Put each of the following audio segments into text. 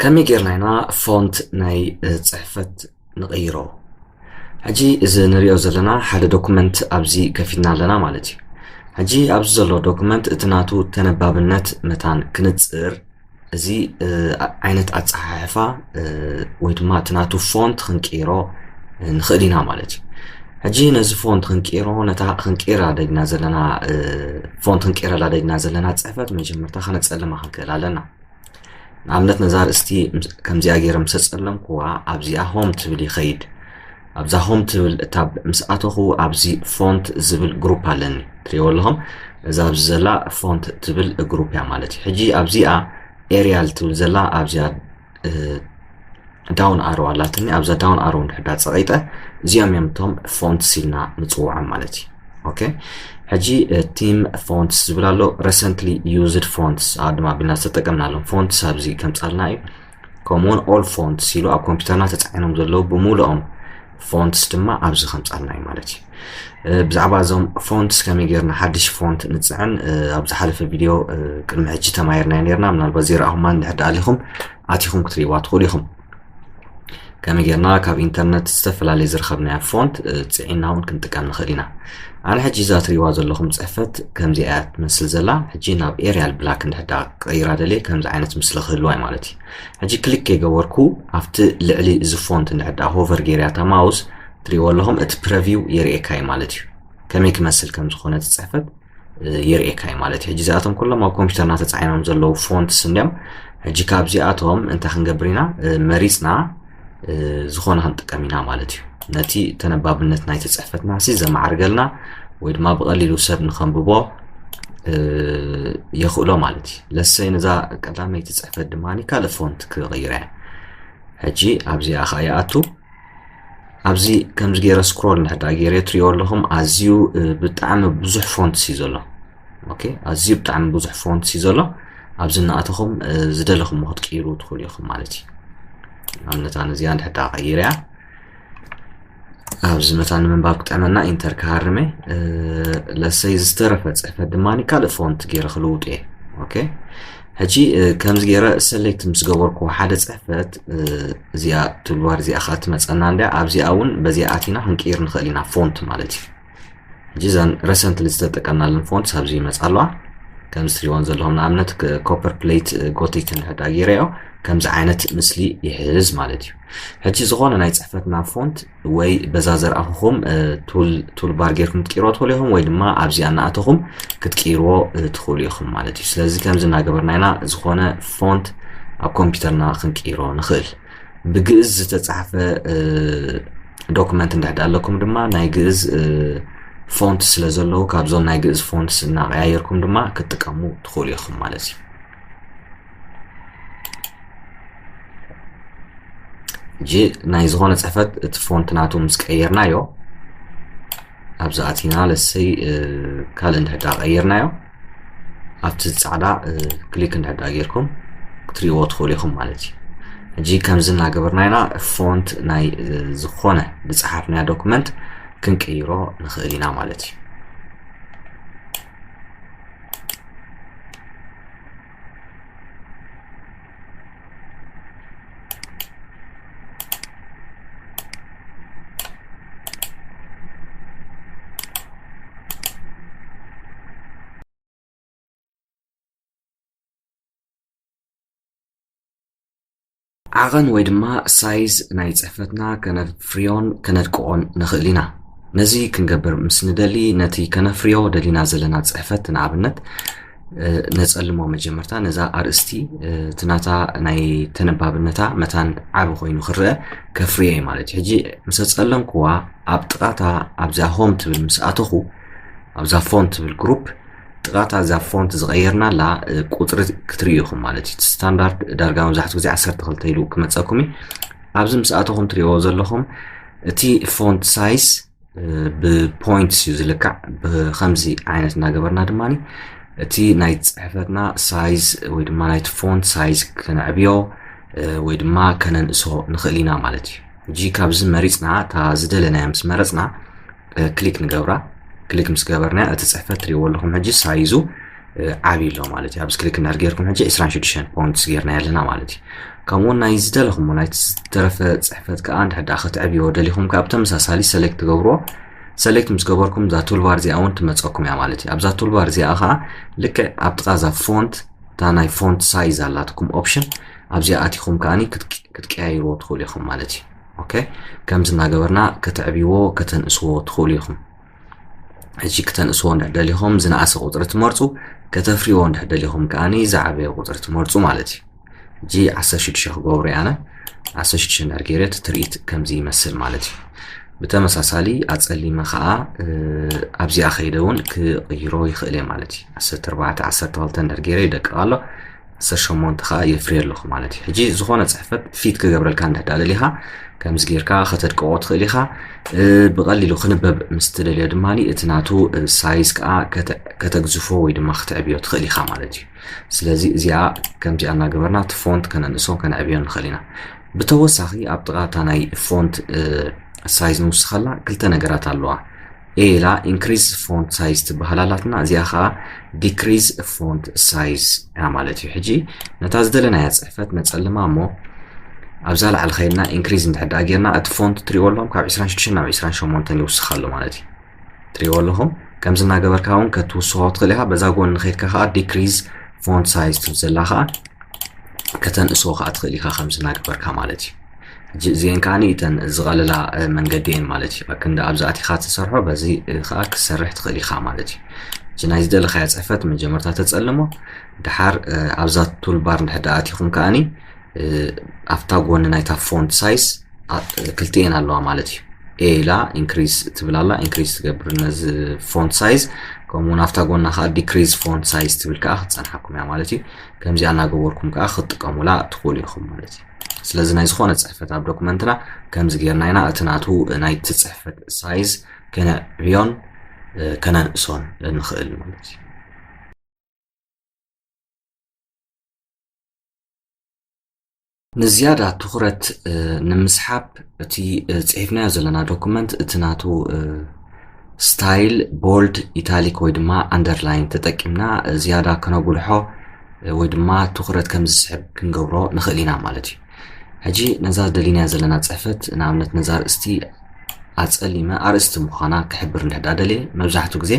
ከመይ ጌርና ኢና ፎንት ናይ ጽሕፈት ንቕይሮ? ሕጂ እዚ ንሪኦ ዘለና ሓደ ዶኩመንት ኣብዚ ከፊትና ኣለና ማለት እዩ። ሕጂ ኣብዚ ዘሎ ዶኩመንት እቲ ናቱ ተነባብነት መታን ክንጽር፣ እዚ ዓይነት ኣጸሓሕፋ ወይ ድማ እቲ ናቱ ፎንት ክንቅይሮ ንኽእል ኢና ማለት እዩ። ሕጂ ነዚ ፎንት ክንቅይሮ፣ ነታ ክንቅይራ ደሊና ዘለና ፎንት ክንቅይረላ ደሊና ዘለና ጽሕፈት መጀመርታ ከነጸልማ ክንክእል ኣለና። ንኣብነት ነዛ ርእስቲ ከምዚኣ ገይረ ምስ ኣጸለምኩዋ ኣብዚኣ ሆም ትብል ይኸይድ። ኣብዛ ሆም ትብል እታ ምስ ኣተኹ ኣብዚ ፎንት ዝብል ግሩፕ ኣለኒ። ትሪእዎ ኣለኹም። እዛ ኣብዚ ዘላ ፎንት ትብል ግሩፕ እያ ማለት እዩ። ሕጂ ኣብዚኣ ኤሪያል ትብል ዘላ ኣብዚኣ ዳውን ኣሮ ኣላትኒ። ኣብዛ ዳውን ኣሮ እንድሕዳ ጸቒጠ እዚኦም እዮም እቶም ፎንትስ ኢልና ንጽውዖም ማለት እዩ። ኦኬ፣ ሕጂ ቲም ፎንትስ ዝብል ኣሎ። ረሰንትሊ ዩዝድ ፎንትስ ኣድማ ቢልና ዝተጠቀምናሎም ፎንትስ ኣብዚ ከምጻልና እዩ። ከምኡውን ኦል ፎንትስ ኢሉ ኣብ ኮምፒውተርና ተጻዒኖም ዘለዉ ብምሉኦም ፎንትስ ድማ ኣብዚ ከምጻልና እዩ ማለት እዩ። ብዛዕባ እዞም ፎንትስ ከመይ ጌርና ሓድሽ ፎንት ንጽዕን ኣብ ዝሓለፈ ቪድዮ ቅድሚ ሕጂ ተማሂርናዮ ኔርና። ምናልባት ዘይረኣኹማ እንድሕር ደኣ ኣሊኹም ኣቲኹም ክትርእይዋ ትኽእሉ ኢኹም። ከመይ ጌርና ካብ ኢንተርነት ዝተፈላለየ ዝረኸብናያ ፎንት ጽዒና እውን ክንጥቀም ንኽእል ኢና። ኣነ ሕጂ እዛ ትርእይዋ ዘለኹም ጽሕፈት ከምዚኣ እያ ትመስል ዘላ። ሕጂ ናብ ኤሪያል ብላክ እንድሕዳ ክቕይራ ደልየ ከምዚ ዓይነት ምስሊ ክህልዋ እዩ ማለት እዩ። ሕጂ ክሊክ ከይገበርኩ ኣብቲ ልዕሊ እዚ ፎንት እንድሕዳ ሆቨር ጌርያ እታ ማውስ ትርእይዎ ኣለኹም እቲ ፕረቪው የርእየካ እዩ ማለት እዩ። ከመይ ክመስል ከም ዝኾነ እቲ ጽሕፈት የርእየካ እዩ ማለት እዩ። ሕጂ እዚኣቶም ኩሎም ኣብ ኮምፒውተርና ተጻዒኖም ዘለዉ ፎንትስ እንዲዮም። ሕጂ ካብዚኣቶም እንታይ ክንገብር ኢና? መሪጽና ዝኾነ ክንጥቀም ኢና ማለት እዩ። ነቲ ተነባብነት ናይቲ ጽሕፈትና ሲ ዘማዕርገልና ወይ ድማ ብቐሊሉ ሰብ ንኸንብቦ የኽእሎ ማለት እዩ። ለሰይ ነዛ ቀዳመይቲ ጽሕፈት ድማ ካልእ ፎንት ክቕይራ እየ። ሕጂ ኣብዚኣ ኸኣ ይኣቱ። ኣብዚ ከምዚ ገይረ ስክሮል እንድሕዳ ገይረ ትሪኦ ኣለኹም ኣዝዩ ብጣዕሚ ብዙሕ ፎንትስ እዩ ዘሎ። ኦኬ፣ ኣዝዩ ብጣዕሚ ብዙሕ ፎንትስ እዩ ዘሎ። ኣብዚ እናኣተኹም ዝደለኹም ክትቅይሩ ትኽእሉ ኢኹም ማለት እዩ። ኣብነት ኣነ እዚኣ እንድሕዳ ቀይረ እያ። ኣብዚ መታ ንምንባብ ክጠዕመና ኢንተር ክሃርመ። ለሰይ ዝተረፈ ጽሕፈት ድማ ካልእ ፎንት ገይረ ክልውጥ እየ። ኦኬ፣ ሕጂ ከምዚ ገይረ ሰሌክት ምስ ገበርኩ ሓደ ጽሕፈት እዚኣ ቱልባር እዚኣ ከዓ ትመጸና እንድያ ኣብዚኣ እውን በዚኣ ኣቲና ክንቅይር ንኽእል ኢና ፎንት ማለት እዩ። ሕጂ እዘን ረሰንትሊ ዝተጠቀምናለን ፎንትስ ኣብዚ ይመጻ ኣለዋ። ከምዚ ትሪእዎን ዘለኹም ንኣብነት ኮፐር ፕሌት ጎቲክ እንድሕዳ ገይረዮ ከምዚ ዓይነት ምስሊ ይሕዝ ማለት እዩ። ሕጂ ዝኾነ ናይ ጽሕፈትና ፎንት ወይ በዛ ዘርኣኹኹም ቱል ባር ጌርኩም ክትቅይርዎ ትኽእሉ ኢኹም ወይ ድማ ኣብዚኣ እናኣተኹም ክትቅይርዎ ትኽእሉ ኢኹም ማለት እዩ። ስለዚ ከምዚ እናገበርና ኢና ዝኾነ ፎንት ኣብ ኮምፒውተርና ክንቅይሮ ንኽእል። ብግእዝ ዝተጻሕፈ ዶክመንት እንድሕዳ ኣለኩም ድማ ናይ ግእዝ ፎንት ስለ ዘለዉ ካብዞም ናይ ግእዝ ፎንትስ እናቀያየርኩም ድማ ክትጥቀሙ ትኽእሉ ኢኹም ማለት እዩ። ሕጂ ናይ ዝኾነ ጽሕፈት እቲ ፎንት ናቱ ምስ ቀየርናዮ ኣብዚ ኣቲና ለሰይ ካልእ እንድሕዳ ቀይርናዮ ኣብቲ ጻዕዳ ክሊክ እንድሕዳ ጌርኩም ክትሪእዎ ትኽእሉ ኢኹም ማለት እዩ። ሕጂ ከምዚ እናገበርና ኢና ፎንት ናይ ዝኾነ ዝጸሓፍናዮ ዶክመንት ክንቅይሮ ንኽእል ኢና ማለት እዩ። ዓቐን ወይ ድማ ሳይዝ ናይ ጽሕፈትና ከነፍርዮን ከነድቅቖን ንኽእል ኢና። ነዚ ክንገብር ምስ ንደሊ ነቲ ከነፍርዮ ደሊና ዘለና ጽሕፈት ንኣብነት ነጸልሞ መጀመርታ ነዛ ኣርእስቲ እቲ ናታ ናይ ተነባብነታ መታን ዓቢ ኮይኑ ክረአ ከፍርዮ እዩ ማለት እዩ። ሕጂ ምስ ኣጸለምክዋ ኣብ ጥቓታ ኣብዛ ሆም ትብል ምስ ኣተኹ ኣብዛ ፎንት ትብል ግሩፕ ጥቓታ እዛ ፎንት ዝቐየርናላ ቁጽሪ ክትርእዩ ኢኹም ማለት እዩ። ስታንዳርድ ዳርጋ መብዛሕትኡ ግዜ ዓሰርተ ክልተ ኢሉ ክመጸኩም እዩ። ኣብዚ ምስ ኣተኹም ትርእይዎ ዘለኹም እቲ ፎንት ሳይዝ ብፖይንትስ እዩ ዝልካዕ። ብኸምዚ ዓይነት እናገበርና ድማ እቲ ናይ ጽሕፈትና ሳይዝ ወይ ድማ ናይቲ ፎንት ሳይዝ ከነዕብዮ ወይ ድማ ከነንእሶ ንኽእል ኢና ማለት እዩ። ሕጂ ካብዚ መሪጽና እታ ዝደለናያ ምስ መረጽና ክሊክ ንገብራ። ክሊክ ምስ ገበርና እቲ ጽሕፈት ትርእይዎ ኣለኹም ሕጂ ሳይዙ ዓብይ ኣሎ ማለት እዩ። ኣብዚ ክሊክ እንድሕር ጌርኩም ሕጂ ዕስራን ሽዱሽተን ፎንትስ ጌርና ኣለና ማለት እዩ። ከምኡ እውን ናይ ዝደለኹሞ ናይ ዝተረፈ ፅሕፈት ከዓ እንድሕር ደኣ ከተዕብይዎ ደሊኹም ከዓ ብተመሳሳሊ ሰሌክት ትገብርዎ። ሰሌክት ምስ ገበርኩም እዛ ቱልባር እዚኣ እውን ትመፀኩም እያ ማለት እዩ። ኣብዛ ቱልባር እዚኣ ከዓ ልክዕ ኣብ ጥቓ እዛ ፎንት እታ ናይ ፎንት ሳይዝ ኣላትኩም ኦፕሽን ኣብዚኣ ኣቲኹም ከዓኒ ክትቀያይርዎ ትኽእሉ ኢኹም ማለት እዩ። ኦኬ፣ ከምዚ እናገበርና ከተዕብይዎ ከተንእስዎ ትኽእሉ ኢኹም። ሕጂ ክተንእስዎ እንድሕር ደሊኹም ዝነኣሰ ቁፅሪ ትመርፁ፣ ከተፍርይዎ እንድሕር ደሊኹም ከዓኒ ዝዓበየ ቁፅሪ ትመርፁ ማለት እዩ። ሕጂ ዓሰርተ ሽዱሽተ ክገብሮ ኣነ ዓሰርተ ሽዱሽተ እንድሕር ገይረ እቲ ትርኢት ከምዚ ይመስል ማለት እዩ። ብተመሳሳሊ ኣፀሊመ ከዓ ኣብዚኣ ከይደ እውን ክቕይሮ ይኽእል እየ ማለት እዩ። ዓሰርተ ኣርባዕተ ዓሰርተ ክልተ እንድሕር ገይረ ይደቅቕ ኣሎ። ዓሰርተ ሸሞንተ ከዓ የፍርየ ኣለኹ ማለት እዩ። ሕጂ ዝኾነ ፅሕፈት ፊት ክገብረልካ እንድሕር ደኣ ደሊኻ ከምዚ ጌርካ ከተድቅቖ ትኽእል ኢኻ። ብቐሊሉ ክንበብ ምስ ትደልዮ ድማ እቲ ናቱ ሳይዝ ከዓ ከተግዝፎ ወይ ድማ ክተዕብዮ ትኽእል ኢኻ ማለት እዩ። ስለዚ እዚኣ ከምዚኣ እናገበርና እቲ ፎንት ከነንእሶ ከነዕብዮ ንኽእል ኢና። ብተወሳኺ ኣብ ጥቓ እታ ናይ ፎንት ሳይዝ ንውስኸላ ክልተ ነገራት ኣለዋ። ኤ ኢላ ኢንክሪዝ ፎንት ሳይዝ ትበሃል ኣላትና፣ እዚኣ ከዓ ዲክሪዝ ፎንት ሳይዝ እያ ማለት እዩ። ሕጂ ነታ ዝደለናያ ፅሕፈት ነፀልማ እሞ ኣብዛ ላዕሊ ከይድና ኢንክሪዝ እንድሕር ደኣ ጌርና እቲ ፎንት ትሪእዎ ኣለኹም ካብ ዕስራን ሽዱሽተን ናብ ዕስራን ሸሞንተን ይውስኽ ኣሎ ማለት እዩ። ትሪእዎ ኣለኹም ከምዚ እናገበርካ እውን ከትውስኾ ትኽእል ኢኻ። በዛ ጎኒ ከይድካ ከዓ ዲክሪዝ ፎንት ሳይዝ ትብል ዘላ ከዓ ከተንእስዎ ከዓ ትኽእል ኢኻ ከምዚ እናገበርካ ማለት እዩ። ሕጂ እዚአን ከዓኒ እተን ዝቐልላ መንገዲ እየን ማለት እዩ። ኣክንዲ ኣብዛ ኣቲኻ ትሰርሖ በዚ ከዓ ክትሰርሕ ትኽእል ኢኻ ማለት እዩ። ሕጂ ናይ ዝደለኻዮ ፅሕፈት መጀመርታ ተፀልሞ፣ ድሓር ኣብዛ ቱልባር እንድሕር ደኣ ኣቲኹም ከዓኒ ኣብታ ጎኒ ናይታ ፎንት ሳይዝ ክልቲኤን ኣለዋ ማለት እዩ። ኤ ኢላ ኢንክሪዝ ትብል ኣላ፣ ኢንክሪዝ ትገብር ነዚ ፎንት ሳይዝ፣ ከምኡውን ኣብታ ጎና ከዓ ዲክሪዝ ፎንት ሳይዝ ትብል ከዓ ክትፀንሓኩም እያ ማለት እዩ። ከምዚኣ እናገበርኩም ከዓ ክትጥቀሙላ ትኽእሉ ኢኹም ማለት እዩ። ስለዚ ናይ ዝኾነ ፅሕፈት ኣብ ዶክመንትና ከምዚ ጌርና ኢና እቲ ናቱ ናይቲ ፅሕፈት ሳይዝ ከነዕብዮን ከነንእሶን ንኽእል ማለት እዩ። ንዝያዳ ትኹረት ንምስሓብ እቲ ፅሒፍናዮ ዘለና ዶኩመንት እቲ ናቱ ስታይል ቦልድ፣ ኢታሊክ ወይ ድማ ኣንደርላይን ተጠቂምና ዝያዳ ከነጉልሖ ወይ ድማ ትኹረት ከም ዝስሕብ ክንገብሮ ንኽእል ኢና ማለት እዩ። ሕጂ ነዛ ደሊናያ ዘለና ፅሕፈት ንኣብነት ነዛ ኣርእስቲ ኣፀሊመ ኣርእስቲ ምዃና ክሕብር እንድሕር ደኣ ደልየ መብዛሕትኡ ግዜ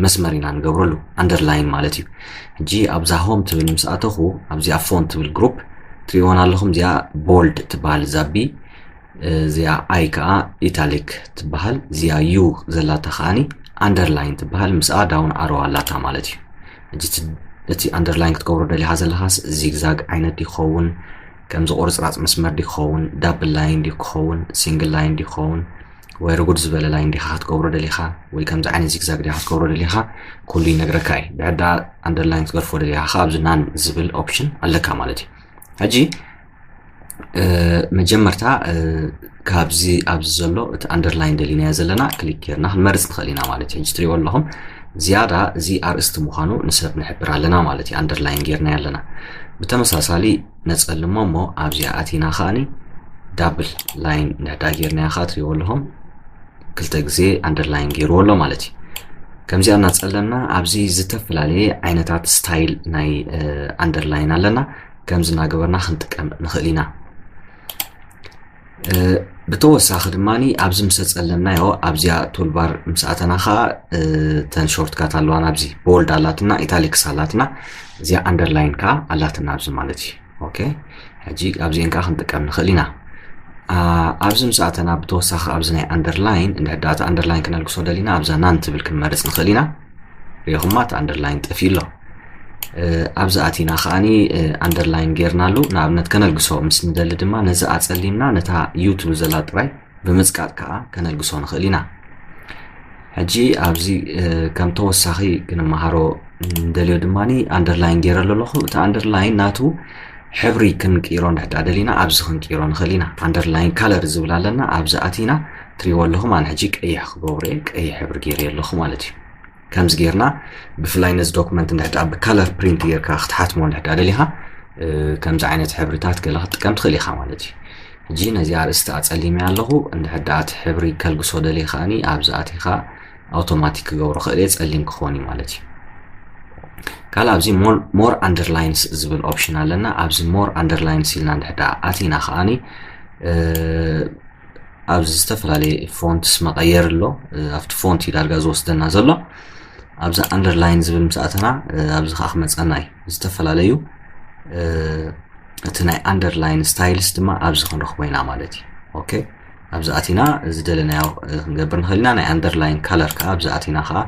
መስመር ኢና ንገብረሉ ኣንደርላይን ማለት እዩ። ሕጂ ኣብዛ ሆም ትብል ምስ ኣተኹ ኣብዚኣ ፎንት ትብል ግሩፕ ትሪእዎን ኣለኹም። እዚኣ ቦልድ ትበሃል እዛ ቢ፣ እዚኣ ኣይ ከዓ ኢታሊክ ትበሃል፣ እዚኣ ዩ ዘላታ ከዓኒ ኣንደርላይን ትበሃል። ምስኣ ዳውን ኣሮ ኣላታ ማለት እዩ። ሕጂ እቲ ኣንደርላይን ክትገብሮ ደሊኻ ዘለኻስ ዚግዛግ ዓይነት ድዩ ክኸውን፣ ከምዚ ቁርፅራፅ መስመር ድዩ ክኸውን፣ ዳብል ላይን ድዩ ክኸውን፣ ሲንግል ላይን ድዩ ክኸውን ወይ ርጉድ ዝበለ ላይን ዲኻ ክትገብሮ ደሊኻ ወይ ከምዚ ዓይነት ዚግዛግ ዲኻ ክትገብሮ ደሊኻ ኩሉ ይነግረካ እዩ። ድሕር ደኣ ኣንደርላይን ክትገድፎ ደሊኻ ከዓ ኣብዚ ናን ዝብል ኦፕሽን ኣለካ ማለት እዩ። ሕጂ መጀመርታ ካብዚ ኣብዚ ዘሎ እቲ ኣንደርላይን ደሊናዮ ዘለና ክሊክ ጌርና ክንመርፅ ንኽእል ኢና ማለት እዩ። ሕጂ ትሪእዎ ኣለኹም ዝያዳ እዚ ኣርእስቲ ምዃኑ ንሰብ ንሕብር ኣለና ማለት እዩ። ኣንደርላይን ጌርናዮ ኣለና። ብተመሳሳሊ ነፀልሞ እሞ ኣብዚኣ ኣቲና ከዓኒ ዳብል ላይን እንድሕር ደኣ ጌርናዮ ከዓ ትሪእዎ ኣለኹም ክልተ ግዜ ኣንደርላይን ገይርዎ ኣሎ ማለት እዩ። ከምዚኣ እናፀለምና ኣብዚ ዝተፈላለየ ዓይነታት ስታይል ናይ ኣንደርላይን ኣለና። ከምዚ እናገበርና ክንጥቀም ንኽእል ኢና። ብተወሳኺ ድማ ኣብዚ ምስ ኣፀለምናዮ ኣብዚኣ ቱልባር ምስ ኣተና ከዓ እተን ሾርትካት ኣለዋ። ኣብዚ ቦልድ ኣላትና፣ ኢታሊክስ ኣላትና፣ እዚኣ ኣንደርላይን ከዓ ኣላትና ኣብዚ ማለት እዩ። ኦኬ፣ ሕጂ ኣብዚአን ከዓ ክንጥቀም ንኽእል ኢና። ኣብዚ ምስ ኣተና ብተወሳኺ ኣብዚ ናይ ኣንደርላይን እንድሕር ደኣ እቲ ኣንደርላይን ክነልግሶ ደሊና ኣብዛ ናን ትብል ክንመርፅ ንኽእል ኢና። ሪኢኹማ እቲ ኣንደርላይን ጠፊኡ ኣሎ። ኣብዚ ኣቲና ከዓኒ ኣንደርላይን ጌርናሉ ንኣብነት ከነልግሶ ምስ ንደሊ ድማ ነዚ ኣፀሊምና ነታ ዩ ትብል ዘላ ጥራይ ብምፅቃጥ ከዓ ከነልግሶ ንኽእል ኢና። ሕጂ ኣብዚ ከም ተወሳኺ ክንመሃሮ እንደልዮ ድማ ኣንደርላይን ገይረ ኣለኹ። እቲ ኣንደርላይን ናቱ ሕብሪ ክንቅይሮ እንድሕር ደኣ ደሊና ኣብዚ ክንቅይሮ ንኽእል ኢና። ኣንደርላይን ካለር ዝብል ኣለና። ኣብዚ ኣቲና ትሪእዎ ኣለኹም ኣነ ሕጂ ቀይሕ ክገብሮ እየ። ቀይሕ ሕብሪ ገይረ ኣለኹ ማለት እዩ። ከምዚ ጌርና ብፍላይ ነዚ ዶክመንት እንድሕር ደኣ ብካለር ፕሪንት ጌርካ ክትሓትሞ እንድሕር ደኣ ደሊኻ ከምዚ ዓይነት ሕብርታት ገለ ክትጥቀም ትኽእል ኢኻ ማለት እዩ። ሕጂ ነዚ ኣርእስቲ ኣፀሊመ ኣለኹ። እንድሕር ደኣ እቲ ሕብሪ ከልግሶ ደልየ ከዓኒ ኣብዚ ኣቲኻ ኣውቶማቲክ ክገብሮ ክእል እየ፣ ፀሊም ክኸውን እዩ ማለት እዩ። ካልእ ኣብዚ more underlines ዝብል option ኣለና። ኣብዚ more underlines ኢልና እንድሕር ደኣ ኣቲና ከዓኒ ኣብዚ ዝተፈላለየ fonts መቐየር ኣሎ። ኣብቲ font እዩ ዳርጋ ዝወስደና ዘሎ። ኣብዚ underline ዝብል ምስ ኣተና ኣብዚ ከዓ ክመፀና እዩ። ዝተፈላለዩ እቲ ናይ underline styles ድማ ኣብዚ ክንረኽቦ ኢና ማለት እዩ። okay ኣብዚ ኣቲና ዝደለናዮ ክንገብር ንኽእል ኢና። ናይ underline color ከዓ ኣብዚ ኣቲና ከዓ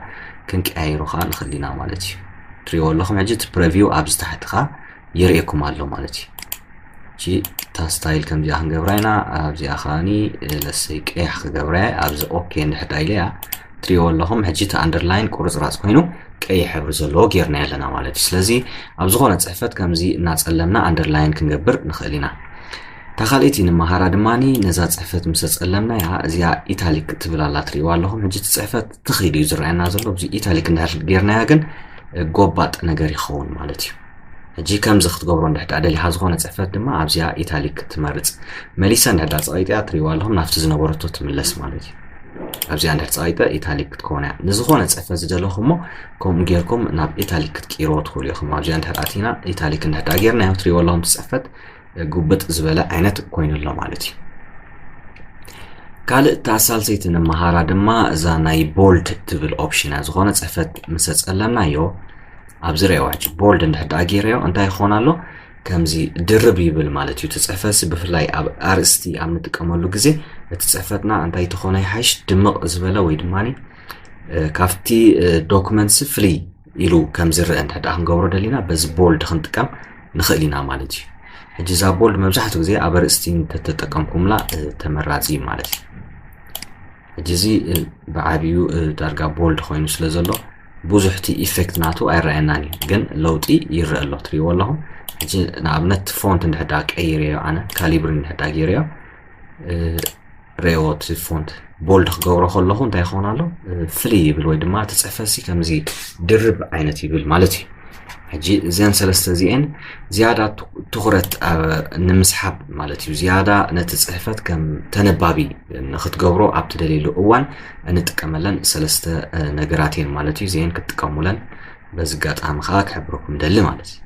ክንቀያይሮ ከዓ ንኽእል ኢና ማለት እዩ። ትሪእዎ ኣለኹም ሕጂ እቲ preview ኣብዚ ታሕቲ ከዓ የርእየኩም ኣሎ ማለት እዩ። እቺ እታ style ከምዚኣ ክንገብራ ኢና። ኣብዚኣ ከዓኒ ለሰይ ቀያሕ ክገብራ እየ። ኣብዚ okay እንድሕር ኢለ እያ ትሪእዎ ኣለኹም። ሕጂ እቲ underline ቁርፅራፅ ኮይኑ ቀይሕ ሕብሪ ዘለዎ ጌርና ኣለና ማለት እዩ። ስለዚ ኣብ ዝኾነ ፅሕፈት ከምዚ እናፀለምና underline ክንገብር ንኽእል ኢና። እታ ካልኣይቲ ንመሃራ ድማ ነዛ ፅሕፈት ምስ ኣፀለምናያ እዚኣ italic ትብል ኣላ ትሪእዋ ኣለኹም። ሕጂ እቲ ፅሕፈት ትኽ ኢሉ እዩ ዝረኣየና ዘሎ። ኣብዚ italic እንድሕር ጌርናያ ግን ጎባጥ ነገር ይኸውን ማለት እዩ። ሕጂ ከምዚ ክትገብሮ እንድሕር ደኣ ደሊኻ ዝኾነ ፅሕፈት ድማ ኣብዚኣ italic ትመርፅ። መሊሳ እንድሕር ደኣ ፀቒጥያ ትሪእዋ ኣለኹም ናብቲ ዝነበረቶ ትምለስ ማለት እዩ። ኣብዚኣ እንድሕር ፀቒጠ italic ክትከውን እያ። ንዝኾነ ፅሕፈት ዝደለኹሞ ከምኡ ጌርኩም ናብ italic ክትቅይርዎ ትኽእሉ ኢኹም። ኣብዚኣ እንድሕር ኣቲና italic እንድሕር ደኣ ጌርናዮ ትሪእዎ ኣለኹም እቲ ፅሕፈት ጉብጥ ዝበለ ዓይነት ኮይኑ ኣሎ ማለት እዩ። ካልእ እታ ሳልሰይቲ ንመሃራ ድማ እዛ ናይ bold ትብል option እያ። ዝኾነ ፅሕፈት ምስ ኣፀለምናዮ ኣብዚ ረእዋ ሕጂ bold እንድሕር ደኣ ገይረዮ እንታይ ይኾን ኣሎ ከምዚ ድርብ ይብል ማለት እዩ። እቲ ፅሕፈትሲ ብፍላይ ኣብ ኣርእስቲ ኣብ ንጥቀመሉ ግዜ እቲ ፅሕፈትና እንታይ ተኾነ ይሓይሽ ድምቕ ዝበለ ወይ ድማ ካብቲ document ሲ ፍልይ ኢሉ ከም ዝረአ እንድሕር ደኣ ክንገብሮ ደሊና በዚ bold ክንጥቀም ንኽእል ኢና ማለት እዩ። ሕጂ እዛ bold መብዛሕትኡ ግዜ ኣብ ኣርእስቲ እንተተጠቀምኩምላ ተመራፂ እዩ ማለት እዩ። ሕጂ እዚ ብዓብዩ ዳርጋ bold ኮይኑ ስለ ዘሎ ብዙሕ እቲ effect ናቱ ኣይረኣየናን እዩ፣ ግን ለውጢ ይረአ ኣሎ። ትሪእዎ ኣለኹም። ሕጂ ንኣብነት font እንድሕር ደኣ ቀይረዮ ኣነ calibri እንድሕር ደኣ ገይረዮ ረእዎ እቲ font bold ክገብሮ ከለኹ እንታይ ይኸውን ኣሎ ፍልይ ይብል ወይ ድማ እቲ ፅሕፈትሲ ከምዚ ድርብ ዓይነት ይብል ማለት እዩ። ሕጂ እዚአን ሰለስተ እዚአን ዝያዳ ትኹረት ንምስሓብ ማለት እዩ። ዝያዳ ነቲ ፅሕፈት ከም ተነባቢ ንክትገብሮ ኣብ ትደልየሉ እዋን እንጥቀመለን ሰለስተ ነገራት እየን ማለት እዩ። እዚአን ክትጥቀሙለን በዚ ኣጋጣሚ ከዓ ክሕብረኩም ደሊ ማለት እዩ።